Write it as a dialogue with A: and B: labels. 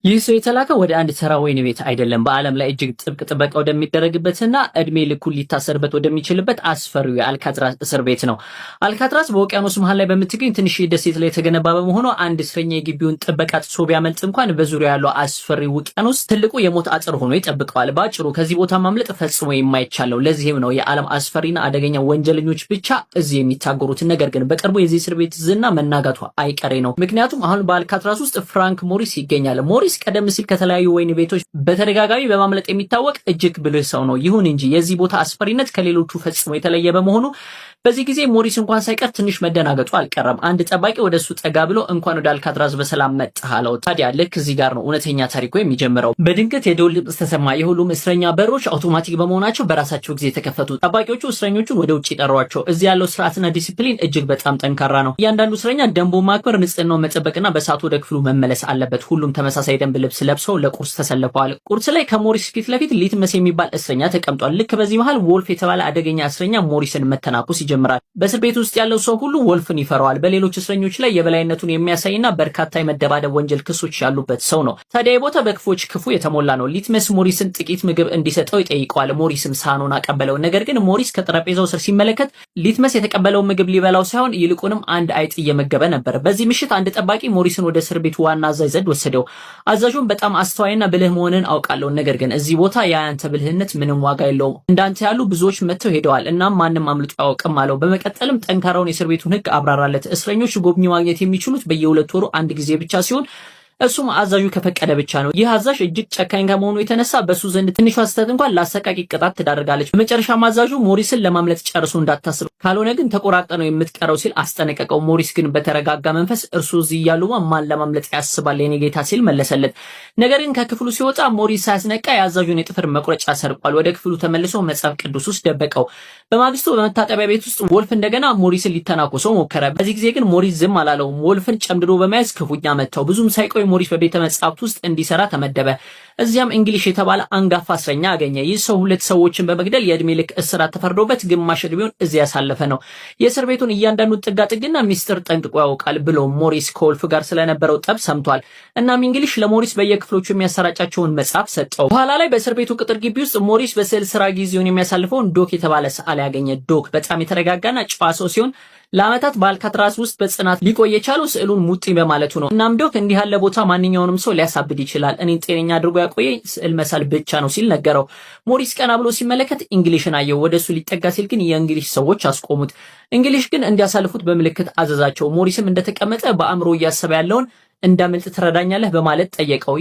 A: ይህ ሰው የተላከው ወደ አንድ ተራ ወህኒ ቤት አይደለም። በዓለም ላይ እጅግ ጥብቅ ጥበቃ ወደሚደረግበትና እድሜ ልኩን ሊታሰርበት ወደሚችልበት አስፈሪው የአልካትራስ እስር ቤት ነው። አልካትራስ በውቅያኖስ መሃል ላይ በምትገኝ ትንሽ ደሴት ላይ የተገነባ በመሆኑ አንድ እስረኛ የግቢውን ጥበቃ ጥሶ ቢያመልጥ እንኳን በዙሪያ ያለው አስፈሪ ውቅያኖስ ትልቁ የሞት አጥር ሆኖ ይጠብቀዋል። በአጭሩ ከዚህ ቦታ ማምለጥ ፈጽሞ የማይቻለው። ለዚህም ነው የዓለም አስፈሪና አደገኛ ወንጀለኞች ብቻ እዚህ የሚታጎሩት። ነገር ግን በቅርቡ የዚህ እስር ቤት ዝና መናጋቱ አይቀሬ ነው። ምክንያቱም አሁን በአልካትራስ ውስጥ ፍራንክ ሞሪስ ይገኛል። ሞሪስ ቀደም ሲል ከተለያዩ ወህኒ ቤቶች በተደጋጋሚ በማምለጥ የሚታወቅ እጅግ ብልህ ሰው ነው። ይሁን እንጂ የዚህ ቦታ አስፈሪነት ከሌሎቹ ፈጽሞ የተለየ በመሆኑ በዚህ ጊዜ ሞሪስ እንኳን ሳይቀር ትንሽ መደናገጡ አልቀረም። አንድ ጠባቂ ወደ እሱ ጠጋ ብሎ እንኳን ወደ አልካትራዝ በሰላም መጣህ አለው። ታዲያ ልክ እዚህ ጋር ነው እውነተኛ ታሪኩ የሚጀምረው። በድንገት የደወል ድምፅ ተሰማ። የሁሉም እስረኛ በሮች አውቶማቲክ በመሆናቸው በራሳቸው ጊዜ ተከፈቱ። ጠባቂዎቹ እስረኞቹን ወደ ውጭ ጠሯቸው። እዚህ ያለው ስርዓትና ዲሲፕሊን እጅግ በጣም ጠንካራ ነው። እያንዳንዱ እስረኛ ደንቡን ማክበር፣ ንጽህናውን መጠበቅና በሰዓቱ ወደ ክፍሉ መመለስ አለበት። ሁሉም ተመሳሳይ ደንብ ልብስ ለብሰው ለቁርስ ተሰልፈዋል። ቁርስ ላይ ከሞሪስ ፊት ለፊት ሊትመስ የሚባል እስረኛ ተቀምጧል። ልክ በዚህ መሃል ወልፍ የተባለ አደገኛ እስረኛ ሞሪስን መተናኮስ ይጀምራል። በእስር ቤት ውስጥ ያለው ሰው ሁሉ ወልፍን ይፈራዋል። በሌሎች እስረኞች ላይ የበላይነቱን የሚያሳይና በርካታ የመደባደብ ወንጀል ክሶች ያሉበት ሰው ነው። ታዲያ ቦታ በክፉዎች ክፉ የተሞላ ነው። ሊትመስ ሞሪስን ጥቂት ምግብ እንዲሰጠው ይጠይቀዋል። ሞሪስም ሳህኑን አቀበለው። ነገር ግን ሞሪስ ከጠረጴዛው ስር ሲመለከት ሊትመስ የተቀበለውን ምግብ ሊበላው ሳይሆን ይልቁንም አንድ አይጥ እየመገበ ነበር። በዚህ ምሽት አንድ ጠባቂ ሞሪስን ወደ እስር ቤቱ ዋና አዛዥ ዘንድ ወሰደው። አዛዡም በጣም አስተዋይና ብልህ መሆንህን አውቃለሁ፣ ነገር ግን እዚህ ቦታ የአንተ ብልህነት ምንም ዋጋ የለውም። እንዳንተ ያሉ ብዙዎች መጥተው ሄደዋል፣ እናም ማንም አምልጦ አያውቅም አለው። በመቀጠልም ጠንካራውን የእስር ቤቱን ሕግ አብራራለት። እስረኞች ጎብኚ ማግኘት የሚችሉት በየ2 ወሩ አንድ ጊዜ ብቻ ሲሆን እሱም አዛዡ ከፈቀደ ብቻ ነው። ይህ አዛዥ እጅግ ጨካኝ ከመሆኑ የተነሳ በሱ ዘንድ ትንሿ ስህተት እንኳን ለአሰቃቂ ቅጣት ትዳርጋለች። በመጨረሻም አዛዡ ሞሪስን ለማምለጥ ጨርሶ እንዳታስብ፣ ካልሆነ ግን ተቆራርጠህ ነው የምትቀረው ሲል አስጠነቀቀው። ሞሪስ ግን በተረጋጋ መንፈስ እርሱ እዚህ እያሉ ማን ለማምለጥ ያስባል የኔ ጌታ ሲል መለሰለት። ነገር ግን ከክፍሉ ሲወጣ ሞሪስ ሳያስነቃ የአዛዡን የጥፍር መቁረጫ ሰርቋል። ወደ ክፍሉ ተመልሶ መጽሐፍ ቅዱስ ውስጥ ደበቀው። በማግስቱ በመታጠቢያ ቤት ውስጥ ወልፍ እንደገና ሞሪስን ሊተናኮሰው ሞከረ። በዚህ ጊዜ ግን ሞሪስ ዝም አላለውም። ወልፍን ጨምድዶ በመያዝ ክፉኛ መታው። ብዙም ሳይቆይ ሞሪስ በቤተ መጻሕፍት ውስጥ እንዲሰራ ተመደበ። እዚያም እንግሊሽ የተባለ አንጋፋ እስረኛ አገኘ። ይህ ሰው ሁለት ሰዎችን በመግደል የእድሜ ልክ እስራት ተፈርዶበት ግማሽ እድሜውን እዚያ ያሳለፈ ነው። የእስር ቤቱን እያንዳንዱን ጥጋጥግና ሚስጥር ጠንቅቆ ያውቃል ብሎ ሞሪስ ከወልፍ ጋር ስለነበረው ጠብ ሰምቷል። እናም እንግሊሽ ለሞሪስ በየክፍሎቹ የሚያሰራጫቸውን መጽሐፍ ሰጠው። በኋላ ላይ በእስር ቤቱ ቅጥር ግቢ ውስጥ ሞሪስ በስዕል ስራ ጊዜውን የሚያሳልፈውን ዶክ የተባለ ሰዓሊ ያገኘ። ዶክ በጣም የተረጋጋና ጨዋ ሰው ሲሆን ለዓመታት በአልካትራስ ውስጥ በጽናት ሊቆይ የቻለው ስዕሉን ሙጥኝ በማለቱ ነው። እናም ዶክ እንዲህ ያለ ቦታ ማንኛውንም ሰው ሊያሳብድ ይችላል፣ እኔን ጤነኛ አድርጎ ያቆየኝ ስዕል መሳል ብቻ ነው ሲል ነገረው። ሞሪስ ቀና ብሎ ሲመለከት እንግሊሽን አየው። ወደሱ ሊጠጋ ሲል ግን የእንግሊሽ ሰዎች አስቆሙት። እንግሊሽ ግን እንዲያሳልፉት በምልክት አዘዛቸው። ሞሪስም እንደተቀመጠ በአእምሮ እያሰበ ያለውን እንዳመልጥ ትረዳኛለህ በማለት ጠየቀው።